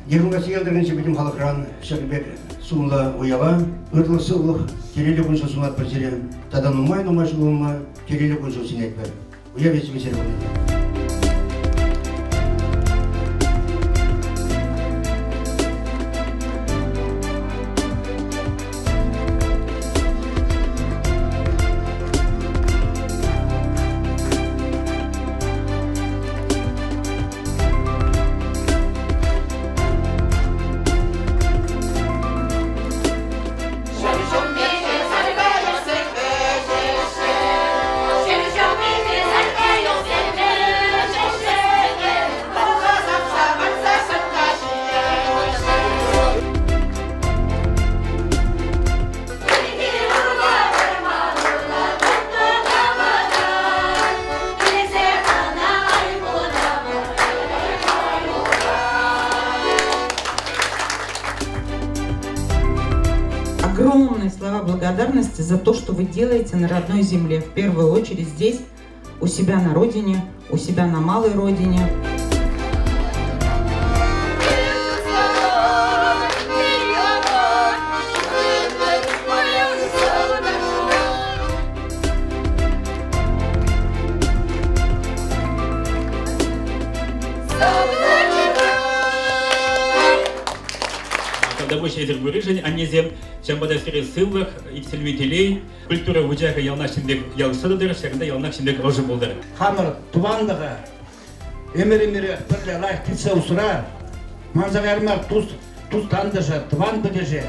Йышӑнкасси ял тӑрӑхӗнчи пӗтӗм халӑхран ҫакӑн пек сумлӑ уява ырлӑх-сывлӑх, телейлӗ кун-ҫул сунатпӑр сире. Тата нумай-нумай ҫул пулма телейлӗ кун-ҫул сӗнетпӗр. Уяв ячӗпе сире пурне. Огромные слова благодарности за то, что вы делаете на родной земле. В первую очередь здесь, у себя на родине, у себя на малой родине. Тавтапуҫ эсир пурришӗн, аннесем. Ҫавӑнпа та сире сывлӑх, иксӗлми телей, культура вучахӗ яланах ҫын пек ялкӑшса тӑтӑр, ҫакӑнта яланах ҫын пек ӑшӑ пултӑр. Хамӑр тӑванлӑха ӗмӗр-ӗмӗрех пӗрле лайӑх тытса усрар. Манса кайрӑмар тус, тус тантӑша, тӑван пӗтӗше.